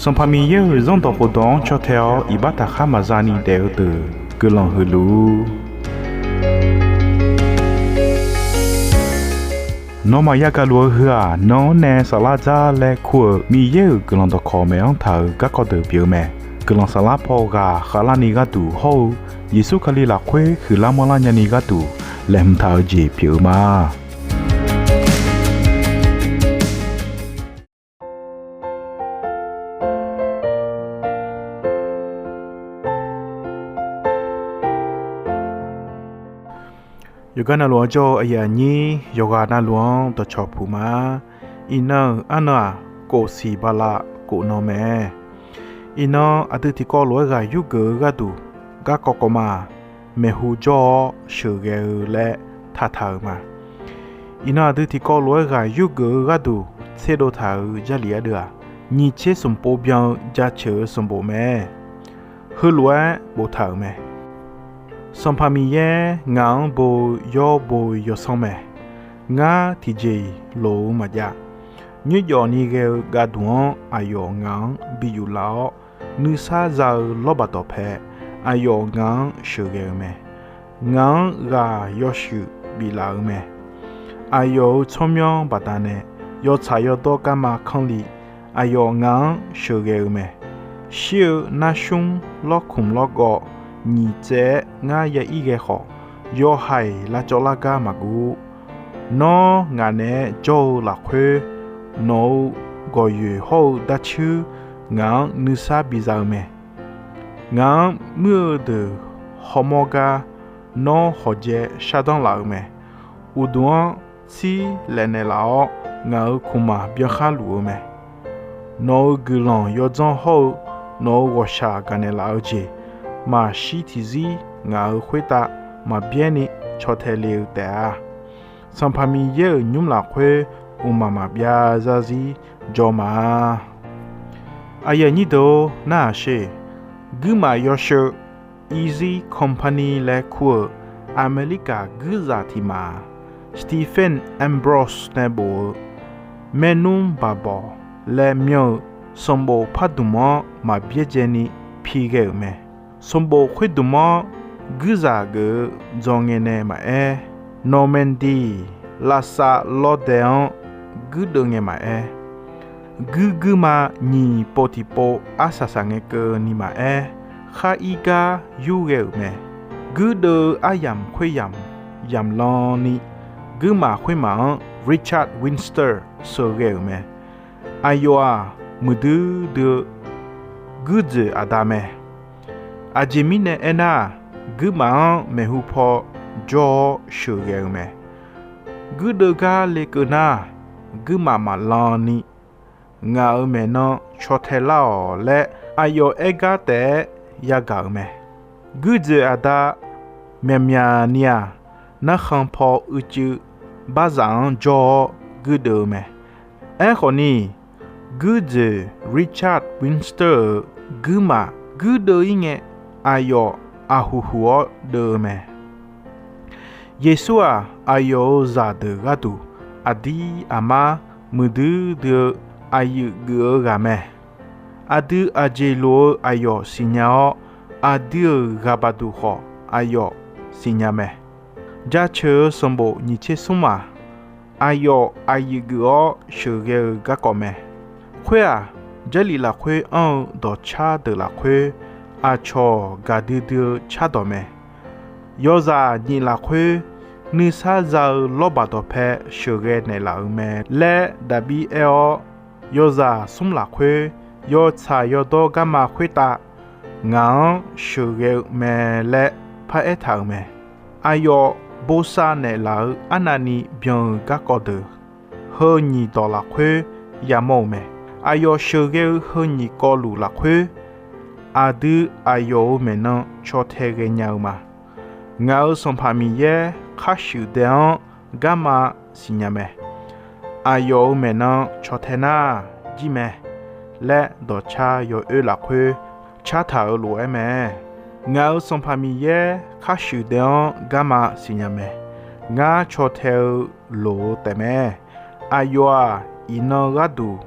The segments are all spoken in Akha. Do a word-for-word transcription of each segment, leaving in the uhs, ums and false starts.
Sanqpaq Miqyaer-euq Zanrdawq khofdawq-anr caw tae-awr iqbax taqkhar maqza ni daef-eu deuq guiqlanq huiq luf-ur. Nawmaf yagaq luf-eu heu-aq, nan-anr nae saflar dzar laer kur-euq Miqyaer-euq guiqlanq dawqkawq maeq-anr taq-euq garkawv deuq pyeuf-eu mae. Guiqlanq saflar paw ghaq khavlarni gharduq hawr-eu Yeqsur Kali lafkhoer huiqlar manrlar nyani gharduq laeqhmq taq-eu jeq pyeuf-eu ma. Yawqgar navluf-anr jawr-eu aqyuif aqnyir, yawqghaq navluf-anr dawqcawq puq ma. Iqnan-euq arnan-aq, kof siq bala kof nan mae. Iqnan aqdui tiqkawv lof-aer ghaq yurgeuf-eu gharduq, garkawv kawvma-aq, maeqhu jawr-awr sheuqghae-eu laer taqtaq-euq ma. Iqnan aqdui tiqkawv lof-aer ghaq yurgeuf-eu gharduq tserdov taq-euq Jarlif ardeuv-aq, nyiq tser smq pov byan-eu jaceuq-eu sanqbof mae. Heulof-aer boftaq-euq mae. Sanqpaq Miqyaer ngaq-anr bo-eu yawr bo-eu yawsanr mae. Ngar tiqjeq-iq loq-eu maqjav. Nymrjawf ni ghae-eu gharduq-anr aqyawf ngaq-anr bi yuflaf-awr, nuisar za-eu lawrbaq dawqpae aqyawf ngaq-anr sheuqghae-eu mae. Ngaq-anr ghaq yawshuif biflaf-eu mae. Aqyawf-euq tsawrmyanr baqdanae yawtsaq yawdawr garma kanr li, aqyawf ngaq-anr sheuqghae-eu mae. Shir-eu narsmr lawrkmq lawrgawv nyiq tsaev-aer ngar ya ir ghae khawf, yawhaiq lavcawv lar gar maqguv. Nawr ngaq naeq-aer jawr-eu lafkhoer, nawq-euq gawqyoeq hawr-eu darcuir ngaq-anr nuisar biza-eu mae. Ngaq-anr muir-eu deuq hawmawr gar nawr hawqjae shardanr laf-eu mae. Uqduq-anr tsir laef naeqlaf-awr, ngaq-euq kmqmaq byankhar luf-eu mae. Nawq-euq guiqlanq yawdzanr hawr-eu nawq-euq ghawqshaq gaqnaeq laf-eu jeq, maqshir tiqzir ngaq-euq khoertav maqbyaer ni caw tae le-eu taef-a. Sanqpaq Miqyaer-euq nymr lafkhoer mqmaq maqbyav zarzir jawr ma. Aqyuif aqnyir deuq-or, narhaq sher. Guirmaf yawsheu Easy Company laer kur-euq Aqmeqliqkaq guirzaq tiq maf-aq, Stephen Ambrose nae bof-eu Maernmr Baqbawq laer myanr-eu sanqbof pardmq-anr maq byaerdzae ni pi ghae-euq mae. Sanqbof khoerdmq-anr guirzaq geuf-eu dzawr ngae nae maqaer, Normandy lavsav lawrdae-anr guirdeuv ngae maqaer, guir guirma nyiq pov tiqpov arsaq saq ngae keuvni maqaer, khar ir gar yurghae-euq mae. Guirdeuv-eu aryamq khoeryamq yamqlan ni, guirmaf khoermaf-anr Richard Webster sheuqghae-euq mae. Aqyawf-aq, muiqdui dui-eu guirdzoeq aqda mae. Aqjeq mirnae aernar-aq, guirmaf-anr maeqhu paw jawr-awr sheuqghae-eu mae. Guirdeuv gar lekeuv nar, guirmaf maqlan ni, ngaq-euq maeqnan caw tae lar-awq laer aqyawf aer gar taef-aer yagaq-euq mae. Guirdzoeq aqda myaqmyaq ni-aq, narkhan paw uicuiv barzaq-anr jawr-awr guirdeuv-eu mae. Aerkhawf ni, guirdzoeq Richard Webster-euq guirmaf guirdeuv ir ngae, aqyawf aqhuq huq-awr deuv-eu mae. Yeqsur-aq, aqyawf-euq zaqdeuq gharduq aqdir aqmar muiqdui dui-eu aqyuif geuf-eu ghaq mae. Aqdui aqjeq lof-eu aqyawf siqnya-awr, aqdui-euq ghaq baqduq khawf aqyawf siqnya mae. Jaceuq-eu sanqbof nyiq tser smr-aq, aqyawf aqyuif geuf-awr sheuqghae-eu garkawv mae. Khoer-aq, Jarlif lafkhoer anr-eu dawqcar deuq lafkhoer aqcawq gaqdui dui-eu cardawq mae. Yawzaq nyiq lafkhoer nuisar za-eu lawrbaq dawqpae sheuqghae naeqlaf-euq mae laer Daqbir aer-awr, yawzaq smr lafkhoer yawtsaq yawdawr garma khoertav ngaq-anr sheuqghae-eu mae laer paraer taq-euq mae. Aqyawf bosav naeqlaf-eu arnavni byan-euq garkawv deuq heu nyiq dawq lafkhoer yamawr-euq mae. Aqyawf sheuqghae-eu heu nyiq kawv luf lafkhoer, aqdui aqyawf-euq maeqnan caw tae ghaenya-eu ma. Ngaq-euq Sanqpaq Miqyaer khar shuif dae-anr garma siqnya mae. Aqyawf-euq maeqnan caw tae nar jir mae laer dawqcar yawoer lafkhoer cartaq-euq lof-aer mae. Ngaq-euq Sanqpaq Miqyaer khar shuif dae-anr garma siqnya mae. Ngar caw tae-eu loq-eu taefmae. Aqyawf-aq, iqnan gharduq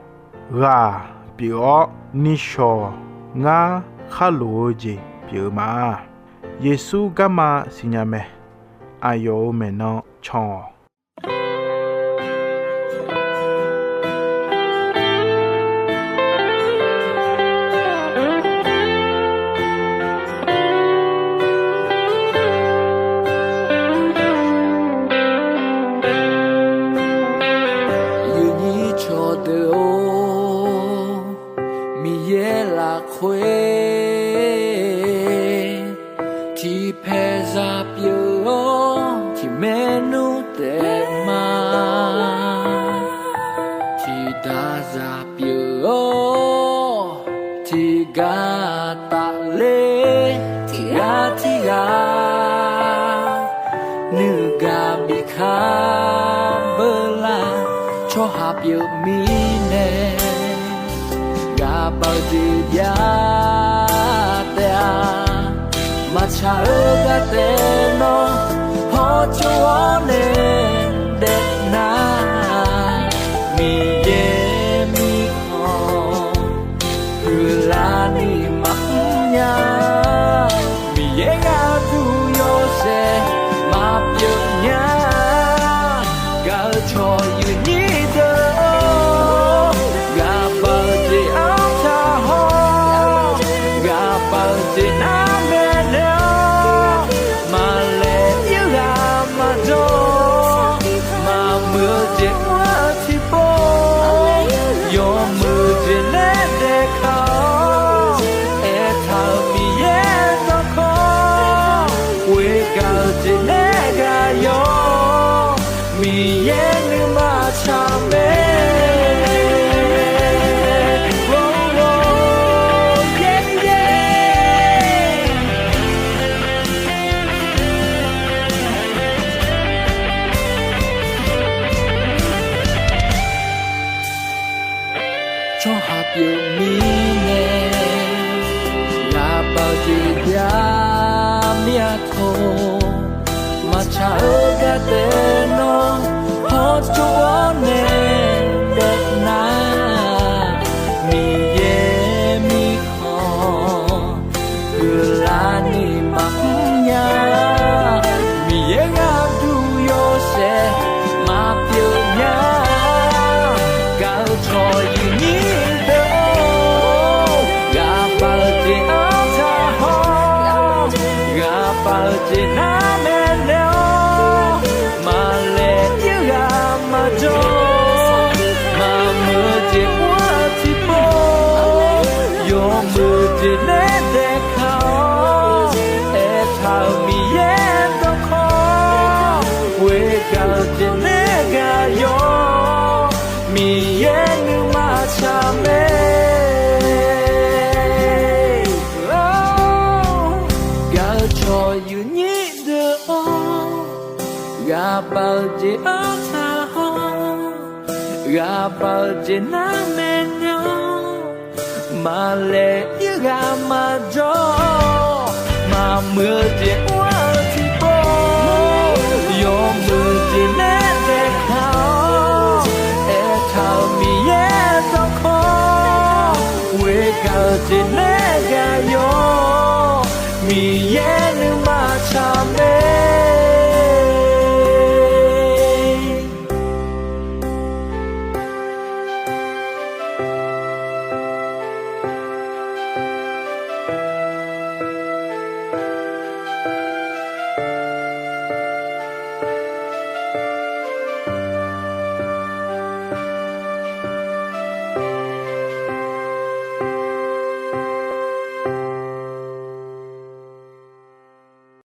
ghaq pyeuf-awr, nishawq ngar khar loq-eu jeq pyeuf-eu ma. Yeqsur garma siqnya mae. Aqyawf-euq maeqnan can-awq. Yawnyir cawqdeuq-or, Miqyaer lafkhoer tiqpaeq zaq pyeuf-awr, tiqmaer nmr taef ma. Tiqdaq zaq pyeuf-awr, tiqgar tafler, tiqghaq tiqghaq nuigaq bikar beular, tsawrhaq pyeuf mirnae ghaqbav-eu jeq jav taef-a. Maqtsaq-eu gar taef nawr hawtsov-awr nae daef nar, Miqyaer mirkhanq huiqlar ni maqmr nya. Miqyaer gharduq yawshaef maqpyeuf nya. Gaq-eu cawq yawnyir deuq-or, ghaqbav-eu jeq-anr taq haw. Ghaqbav-eu jeq nar maeqnaeq-awr, maqlaeq ir ghaq maqjawr. Maqmuiq-eu jeq mr-eu tiqpov, yawmuiq jeq nae daefkaq-awr, aertaq-euq Miqyaer dawrkawr, ghoegaq-eu jeq nae ghaq yawr. Miqyaer nuima tsaq mae. Tsawrhaq pyeuf mirnae ghaqbav-eu jeq jav mir-a tawq. Maqtsaq-eu gar taef nawr hawtsov-awr nae daef nar, Miqyaer mirkhanq huiqlar ni maqmr nya. Miqyaer gharduq yawshaef maqpyeuf nya. Gaq-eu cawq yawnyir deuq-or, ghaqbav-eu jeq-anr taq haw. Ghaqbav-eu jeq nar maeqnaeq-awr, maqlaeq ir ghaq maqjawr. Maqmuiq-eu jeq mr-eu tiqpov, yawmuiq jeq nae daefkaq-awr, aertaq-euq Miqyaer dawrkawr, ghoegaq-eu jeq nae ghaq yawr. Miqyaer nuima tsaq mae. Gaq-eu cawq yawnyir deuq-or, ghaqbav-eu jeq-anr taq haw. Ghaqbav-eu jeq nar maeqnaeq-awr, maqlaeq ir ghaq maqjawr. Maqmuiq-eu jeq mr-eu tiqpov, yawmuiq jeq nae daefkaq-awr, aertaq-euq Miqyaer dawrkawr, ghoegaq-eu jeq nae ghaq yawr. Miqyaer nuima tsaq mae.